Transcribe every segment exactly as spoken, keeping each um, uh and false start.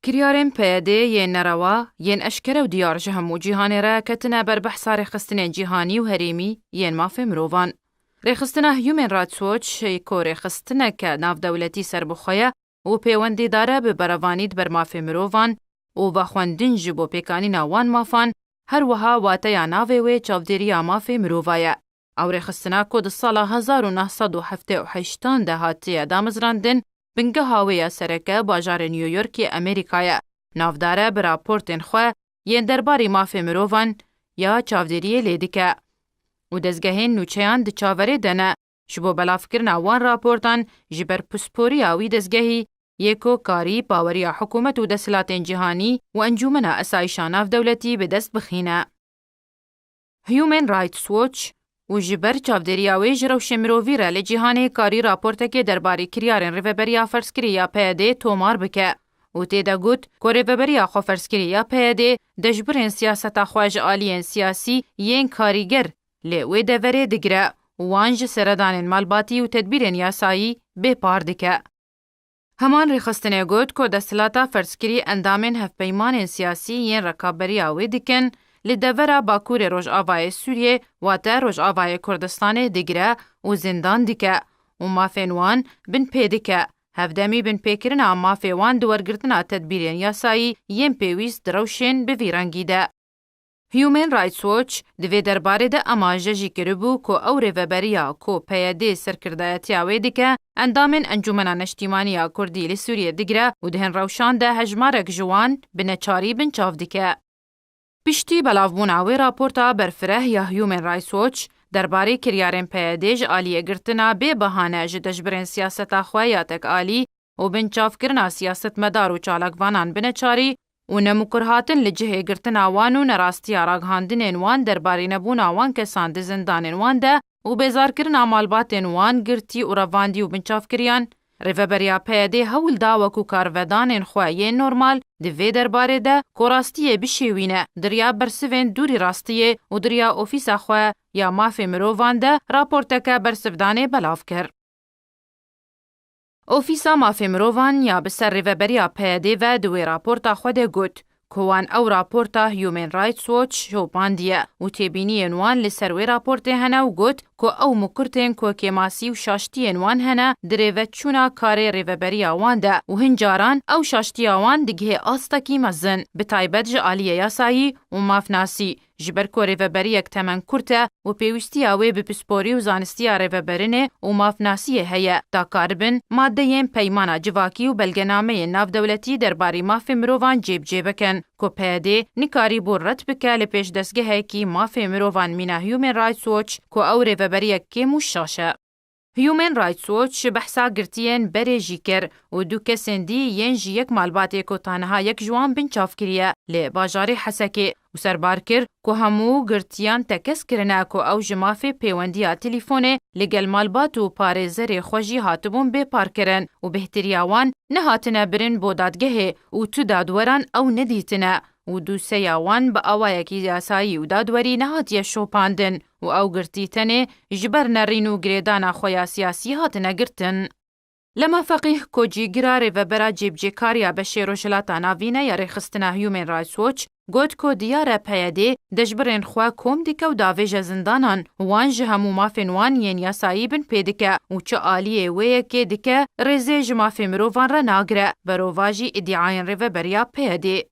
Kiryarên P Y D yên nerewa, yên eşkere û diyar ji hemû cîhanê re ketine ber behsa rêxistinên cîhanî û herêmî yên mafê mirovan. Rêxistina Human Rights Watch, ku rêxistineke navdewletî serbixwe ye û pêwendîdar e bi berevanî di ber mafê mirovan û vexwendin ji bo pêkanîna wan mafan, her wiha wateya navê wê çavdêriya mafê mirova ye. Ew rêxistina ku di sala hezar û neh sed û heftê û heştan de hatiye damezrandin, bingeha wê ya sereke bajarê New Yorkê Amerîka ye. Navdar e bi raportên xwe yên derbarê mafê mirovan ya çavdêriyê lê dike û dezgehên nûçeyan di çaverê de ne ji bo belavkirina wan raportan ji ber pisporiya wî dezgehî yê ku karî baweriya hikûmet û desthilatên cîhanî û Encûmena Esayîşa Navdewletî bi dest bixîne. Human Rights Watch û ji ber çavdêriya wê ji rewşê mirovî re li cîhanê karî raportekê derbarê kiryarên rêveberiya ferzkirî ya P Y D tomar bike û tê de got ku rêveberiya xweferzkirî ya P Y D dejbirên siyaseta xwe ji aliyên siyasî yên karîger lê wê deverê digire û wan ji seredanên malbatî û tedbîrên yasayî bêpar dike. Heman rêxistinê got ku desthilata ferzkirî endamên hevpeymanên siyasî yên rekaberiya wê dikin, li devera Bakurê Rojavayê Sûriyê, wate Rojavayê Kurdistanê digire û zindan dike û mafên wan binpê dike, hevdemî binpêkirina mafê wan di wergirtina tedbîrên yasayî yên pêwîst di rewşên bi vî rengî de. Human Rights Watch di vê derbarê de amaje jî kiribû ku ew rêveberiya ku P Y D serkirdayetiya wê dike, endamên Encûmena Neştîmanî ya Kurdî li Sûriyê digire û di hin rewşan de hejmarek ji wan bi neçarî binçav dike. Piştî belavbûna wê raporta berfireh ya Human Rights Watch derbarê kiryarên P Y D ji aliyê girtina bê bahane ji dejbirên siyaseta xwe ya tekalî û binçavkirina siyasetmedar û çalakvanan bi neçarî û nemûkirhatin li cihê girtina wan û nerastiya ragihandinên wan derbarê nebûna wan kesan di zindanên wan de û bêzarkirina malbatên wan girtî û revandî û binçavkiriyan, rêveberiya P Y D hewl da wekû karvedanên xwe yên normal di vê derbarê de ku rastiyê bişêwîne di riya bersivên dûrî rastiyê û di riya ofîsa xwe ya mafê mirovan de raporteke bersivdanê belav kir. Ofîsa Mafê Mirovan ya bi ser Rêveberiya P Y D ve di wê raporta xwe de got ku wan ew raporta Human Rights Watch şopandiye û têbîniyên wan li ser wê raportê hene û got ku ew mukirtên ku kêmasî û şaştiyên wan hene di rêveçûna karê rêveberiya wan de û hin caran ew şaştiya wan digihê astekî mezin, bi taybet ji aliyê yasayî û mafnasî. Ji ber ku rêveberiyek temen kurt e û pêwîstiya wê bi pisporî û zanistiya rêveberinê û mafnasiyê heye, da karibin madeyên peymana civakî û belgenameyên navdewletî derbarî mafê mirovan cêbicê bikin, ku P Y D nikarîbû red bike li pêş dezgehekî mafê mirovan mîna Human Rights Watch ku ew rêveberiyek kêm û şaş e. Human Rights Watch behsa girtiyên berê jî kir û du kesên dî yên ji yek malbatê ku ta niha yek ji wan binçav kiriye li bajarê Hesekê û serbar kir ku hemû girtiyan tekez kirine ku ew ji mafê pêwendiya telîfonê li gel malbat û parêzerê xwe jî hatibûn bêparkirin û bêhtiriya wan nehatine birin bo dadgehê û tu dadweran ew nedîtine. û dûseya wan bi awayekî yasayî û dadwerî nehatiye şopandin û ew girtî tenê ji ber nerîn û girêdana xwe ya siyasî hatine girtin. Lema Feqîh ku cîgira rêvebera cêbicêkariya beşê Rojhilata Navîn e ya rêxistina Human Rights Watch, got ku diyar e P Y D dejbirên xwe kom dike û davêje zindanan, wan ji hemû mafên wan yên yasayî bin pê dike û çi aliyê wê yekê dike rêzê ji mafê mirovan re nagire, berovajî îdiayên rêveberiya P Y D.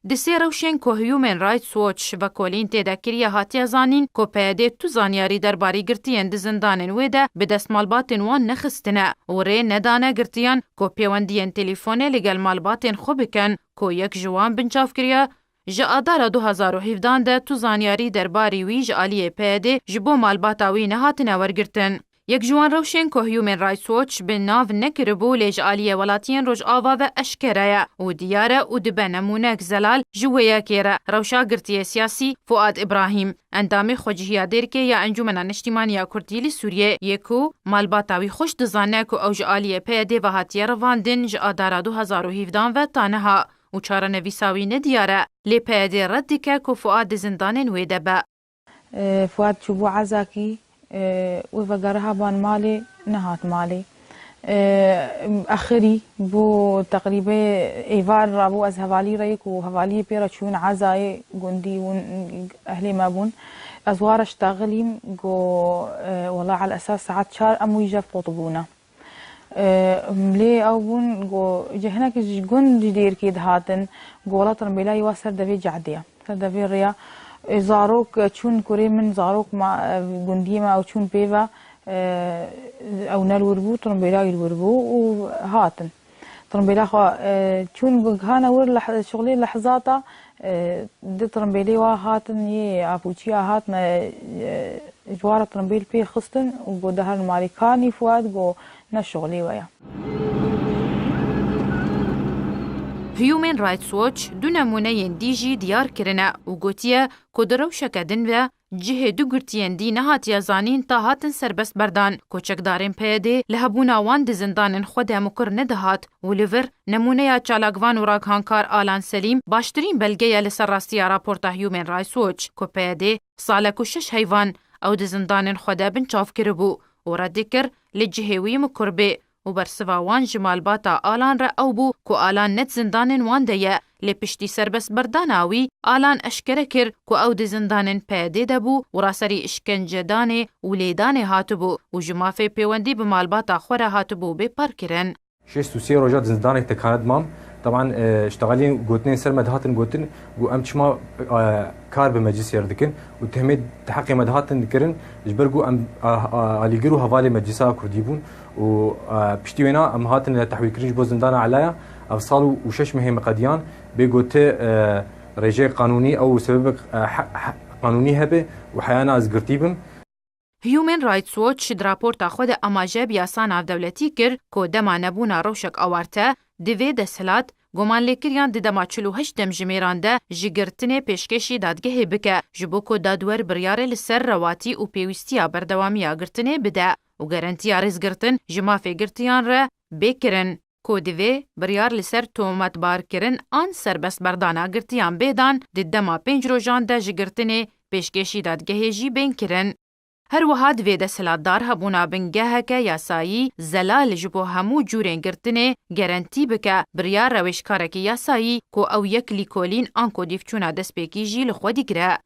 Di sê rewşên ku Human Rights Watch vekolîn tê de kiriye hatiye zanîn ku P Y D tu zanyarî derbarî girtiyên di zindanên wê de bi dest malbatên wan nexistine û rê nedane girtiyan ku pêwendiyên telîfonê li gel malbatên xwe bikin ku yek ji wan binçav kiriye, ji Adara du hazar û hevdehan de tu zanyarî derbarî wî ji aliyê P Y D ji bo malbata wî nehatine wergirtin. Yek ji wan rewşên ku Human Rights Watch bi nav nekiribû, lê ji aliyê welatiyên Rojava ve eşkere ye û diyar e û dibe nemûnek zelal ji wê yekê re, rewşa girtiyê siyasî Fuad Ibrahîm, endamê xwecihiya Dêrikê ya Encûmena Niştîmanî ya Kurdî li Sûriyê yê ku malbata wî xweş dizane ku ew ji aliyê P Y D ve hatiye revandin ji Adara du hazar û hevdehan ve ta niha û çarenivîsa wî nediyar e, lê P Y D red dike ku Fuad di zindanên wê de be. E, Fuad çûbû Ezakî, e, wê vegerihabûn malê, nehat malê. Exirî bû teqrîbê êvar rabû ez hevalî re yek û hevaliyê pê re çûn Ezayê gundî hûn ehlê me bûn. Ez wara ştexilîm go wela el esas saet çar em wî jev qotibûne. Lê ew bûn go ji hinekî ji gund ji dêrkê dihatin go wela tirmbêlayî wa ser devê cehdiye. Ser devê rêya zarok çûn kurê min zarok ma gundiyê me ew çûn pê ve. Ew ne li wir bû, tirimbêla wî li wir bû û hatin. Tirimbêla xwe çûn hane wir şixulê lehzata di tirimbêlê wa hatin yê apûçiya hatine ji wara tirimbêl pê xistin û got de her malê kanî Fuad got ne şixulê we ya. Human Rights Watch du nemûneyên dî jî diyar kirine û gotiye ku di rewşeke din ve cihê du girtiyên dî nehatiye zanîn ta hatin serbest berdan ku çekdarên P Y D li hebûna wan di zindanên xwe de mukur nedihat û li vir nemûneya çalakvan û ragihankar Alan Selîm baştirîn belge ye li ser rastiya raporta Human Rights Watch ku P Y D salek û şeş heyvan ew di zindanên xwe de binçav kiribû û red dikir li cihê wî mukur bê. û bersiva wan ji malbata Alan re ew bû ku Alan ne di zindanên wan de ye, lê piştî serbestberdana wî, Alan eşkere kir ku ew di zindanên P Y D de bû û raserî îşkencedanê û lêdanê hatibû û ji mafê pêwendî bi malbata xwe re hatibû bêparkirin. Şêst û sê roja di zindanek te kane dimam. Teban, e, ştexaliyên gotinên ser me dihatin gotin, û em çima, e, kar bi meclisê re dikin û tehmê di heqê me dihatin dikirin, ji ber ku em, a, a, alîgir û hevalê Meclisa Kurdî bûn û, e, piştî wêna em hatin tehwîlkirin ji bo zindana Elaya. Ev sal û, û şeş mehê me qediyan, bê gote, e, rêjeyek qanûnî ew sebebek, e, he-, he-, qanûnî hebe û heyana ez girtî bim. Human Rights Watch di raporta xwe de amaje bi yasa navdewletî kir ku dema nebûna rewşek awarte, divê desthilat gumanlêkiriyan di dema çil û heşt demjimêran de ji girtinê pêşkêşî dadgehê bike, ji bo ku dadwer biryarê li ser rewatî û pêwîstiya berdewamiya girtinê bide û garantiya rêzgirtin ji mafê girtiyan re bê kirin, ku divê biryar li ser tometbarkirin an serbestberdana girtiyan bê dan di dema pênc rojan de ji girtinê pêşkêşî dadgehê jî bên kirin. Her wiha divê desthilatdar hebûna bingeheke yasayî zelal ji bo hemû cûrên girtinê gerentî bike, biryar rewêjkarekî yasayî ku ew yek lîkolîn anko dîvçûna destpêkî jî li xwe digire.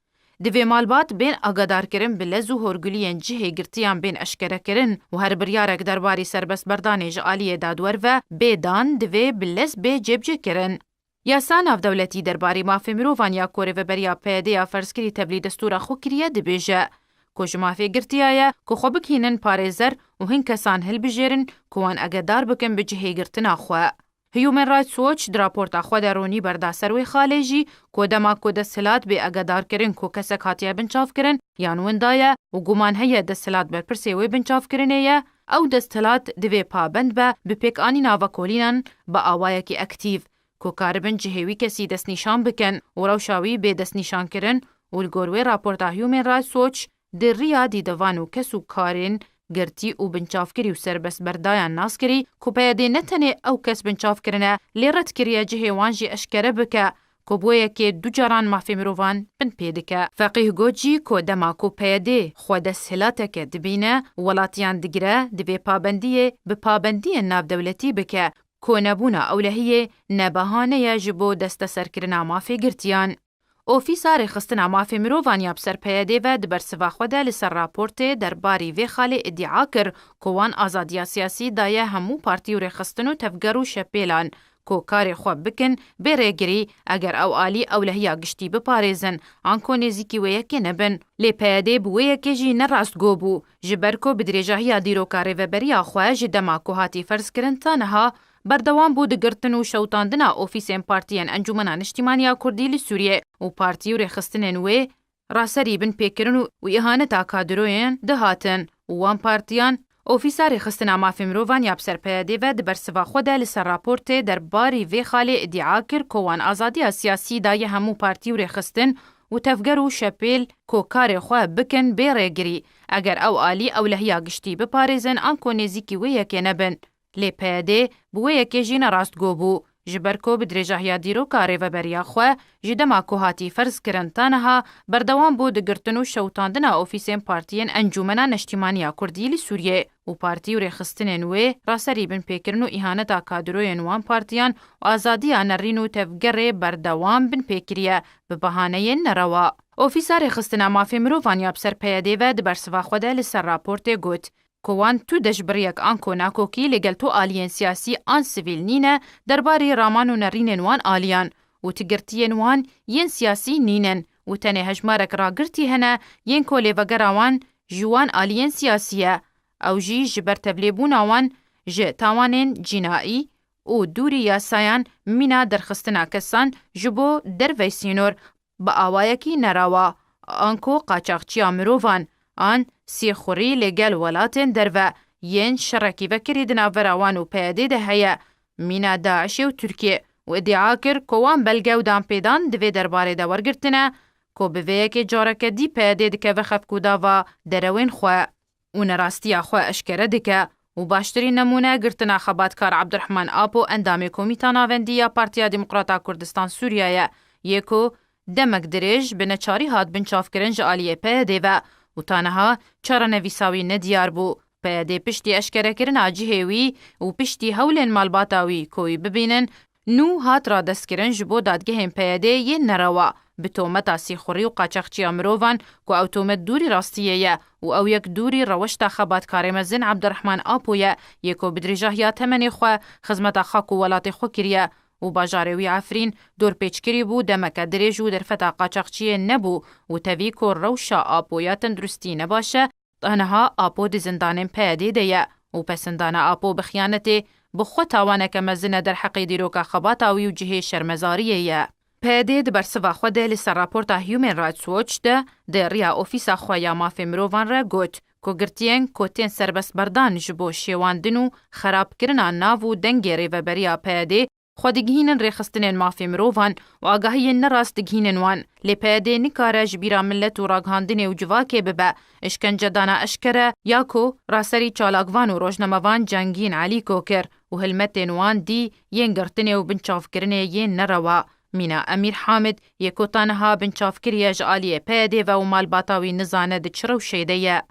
Divê malbat bên agadarkirin bi lez û horguliyên cihê girtiyan bên eşkerekirin û her biryarek derbarî serbestberdanê ji aliyê dadwer ve bê dan divê bi lez bê cêbicêkirin. Yasa navdewletî derbarî mafê mirovan ya ku rêveberiya P Y D ya ferzkirî tevlî destûra xwe kiriye dibêje ku ji mafê girtiya ye ku xwe bigihînin parêzer û hin kesan hilbijêrin ku wan agedar bikin bi cihê girtina xwe. Human Rights Watch di raporta xwe de ronî berda ser wê xalê jî ku dema ku desthilat bê agedarkirin ku kesek hatiye binçavkirin yan winda ye û guman heye desthilat berpirsê wê binçavkirinê ye, ew desthilat divê pabend be bi pêkanîna vekolînan bi awayekî aktîv. Ku karibin cihê wî kesî destnîşan bikin û rewşa wî bê destnîşankirin û li gor wê raporta Human Rights Watch di riya dîdevan û kes û karên girtî û binçavkirî û serbestberdayan nas kirî ku P Y D ne tenê ew kes binçav kirine, lê red kiriye cihê wan jî eşkere bike ku bi wê yekê du caran mafê mirovan bin pê dike. Feqîh got jî ku dema ku P Y D xwe desthilateke dibîne û welatiyan digire, divê pabendiyê bi pabendiyên navdewletî bike. Konebûna ewlehiyê ne behane ye ji bo desteserkirina mafê girtiyan. Ofîsa Rêxistina Mafê Mirovan ya bi ser P Y D ve di bersiva xwe de li ser raportê derbarî vê xalê îdia kir ku wan azadiya siyasî daye hemû partî û rêxistin û tevger û şepêlan ku karê xwe bikin bê rêgirî, eger ew alî ewlehiya giştî biparêzin, anko nêzîkî wê yekê nebin. Lê P Y D bi wê yekê jî ne rastgo bû, ji ber ku bi dirêjahiya dîroka rêveberiya xwe ji dema ku hatî ferzkirin ta niha berdewam bû di girtin û şewitandina ofîsên partiyên Encûmena Niştîmaniya Kurdî li Sûriyê û partî û rêxistinên wê raserî binpêkirin û, û îhaneta kadroyên dihatin û wan partiyan. Ofîsa Rêxistina Mafê Mirovan ya bi ser P Y D ve di bersiva xwe de li ser raportê derbarî vê xalê îdia kir ku wan azadiya siyasî daye hemû partî û rêxistin û tevger û şepêl ku karê xwe bikin bê rêgirî, eger ew alî ewlehiya giştî biparêzin anko nêzîkî wê yekê nebin. Lê P Y D bi wê yekê jî ne rastgo bû, ji ber ku bi dirêjahiya dîroka rêveberiya xwe ji dema ku hatî ferzkirin ta niha berdewam bû di girtin û şewitandina ofîsên partiyên Encûmena Neştîmaniya Kurdî li Sûriyê û û partî û rêxistinên wê raserî binpêkirin û îhaneta kadroyên wan partiyan û azadiya nerîn û tevgerê berdewam binpê kiriye bi bahaneyên nerewa. Ofîsa Rêxistina Mafê Mirovan ya bi ser P Y D'ê ve di bersiva xwe de li ser raportê got ku wan tu deşbiriyek anko nakokî li gel tu aliyên siyasî an sivîl nîne derbarê raman û nerînên wan aliyan û ti girtiyên wan yên siyasî nînin û tenê hejmarek ragirtî hene yên ku lêvegera wan ji wan aliyên siyasî ye. Ew jî ji ber tevlêbûna wan ji tawanên cînaî û dûrî yasayan mîna derxistina kesan ji bo dervey sînor bi awayekî nerewa, anko qaçaxçiya mirovan, an sîxurî li gel welatên derve yên şerekî vekirî di navbera wan û P Y D'ê de heye, mîna DAIŞê û Tirkiyê û îdia kir ku wan belge û danpêdan di vê derbarê de wergirtine ku bi vê yekê careke dî P Y D dikeve xefk û dava derewên xwe û nerastiya xwe eşkere dike û baştirîn nemûne girtina xebatkar Abdurrahman Apo endamê Komîta Navendî ya Partiya Demokrata Kurdistan Sûriye ye, yê ku demek dirêj bi neçarî hat binçavkirin ji aliyê P Y D ve û ta niha çarenivîsa wî nediyar bû. P Y D piştî eşkerekirina cihê wî û piştî hewlên malbata wî ku wî bibînin, nû hat radestkirin ji bo dadgehên P Y D yên nerewa, bi tometa sîxurî û qaçaxçiya mirovan ku ew tomet dûrî rastiyê ye û ew yek dûrî reweşta xebatkarê mezin Abdurrahman Apo ye, yê ku bi dirêjahiya temenê xwe xizmeta xak û welatê xwe kiriye û bajarê wî Efrîn dorpêçkirî bû, demeke dirêj û derfeta qaçaxçiyê nebû û tevî ku rewşa Apo ya tenduristî nebaş e, ta niha Apo di zindanên P Y D'ê de ye û pesindana Apo bi xiyanetê bi xwe tawaneke mezin e derheqê dîroka xebata wî û cihê şermezariyê ye. P Y D di bersiva xwe de li ser raporta Human Rights Watch de di riya ofîsa xwe ya mafê mirovan re got ku girtiyên ku tên serbestberdan ji bo şêwandin û xerabkirina nav û dengê rêveberiya P Y D xwe digihînin rêxistinên mafê mirovan û agahiyên nerast digihînin wan. Lê P Y D nikare ji bîra milet û ragihandinê û civakê bibe. Îşkencedana eşkere ya ku raserî çalakvan û rojnamevan Cengîn Elîko kir û hilmetên wan dî yên girtinê û binçavkirinê yên nerewa. Mîna Emîr Hamid yê ku ta niha binçav kiriye ji aliyê P Y D ve û malbata wî nizane di çi rewşê de ye.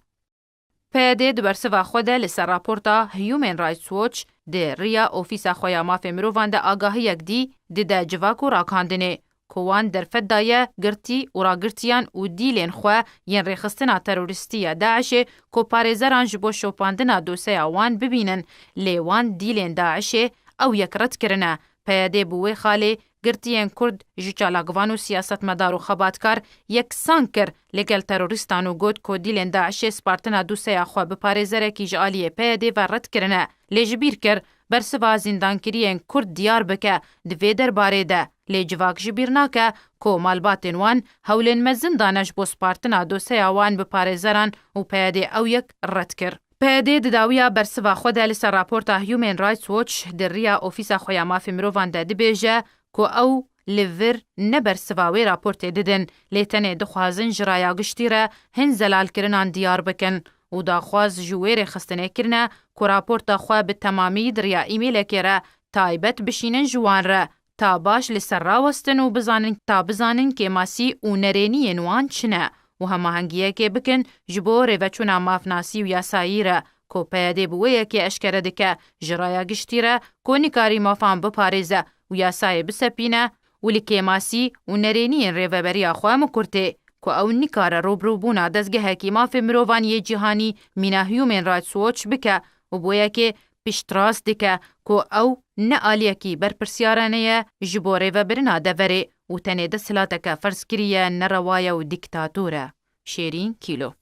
P Y D di bersiva xwe de li ser raporta Human Rights Watch di riya ofîsa xwe ya mafê mirovan de agahiyek dî dide civak û ragihandinê ku wan derfet daye girtî û ragirtiyan û dîlên xwe yên rêxistina terorîstî ya DAIŞê ku parêzeran ji bo şopandina doseya wan bibînin, lê wan dîlên DAIŞê ew yek red kirine. P Y D bi wê xalê girtiyên Kurd ji çalakvan û siyasetmedar û xebatkar yeksan kir li gel terorîstan û got ku dîlên DAIŞê spartina doseya xwe bi parêzerekî ji aliyê P Y D ve red kirine. Lê ji bîr kir, bersiva zîndankiriyên Kurd diyar bike di vê derbarê de. Lê civak ji bîr nake ku malbatên wan hewlên mezin dane ji bo spartina doseya wan bi parêzeran û P Y D ew yek red kir. P Y D di dawiya bersiva xwe de li ser raporta Human Rights Watch di riya ofîsa xwe ya mafê mirovan de dibêje ku ew li vir ne bersiva wê raportê didin, lê tenê dixwazin ji raya giştî re hin zelalkirinan diyar bikin û daxwaz ji wê rêxistinê kirine ku raporta xwe bi temamî di riya îmêlekê re taybet bişînin ji wan re, ta baş li ser rawestin û bizanin, ta bizanin kêmasî û nerêniyên wan çi ne û hemahengiyekê bikin ji bo rêveçûna mafnasî û yasayî re ku P Y D bi wê yekê eşkere dike ji raya giştî re ku nikarî mafan biparêze û yasayê bisepîne û li kêmasî û nerêniyên rêveberiya xwe mikurtê ku ew nikare rûbirûbûna dezgehekî mafê mirovan yê cîhanî mîna Human Rights Watch bike û bi wê yekê piştrast dike ku ew ne aliyekî berpirsyarane ye ji bo rêvebirina deverê û tenê desthilateke ferzkirî ye, nerewa ye û dîktator e. Şêrîn Kîlo.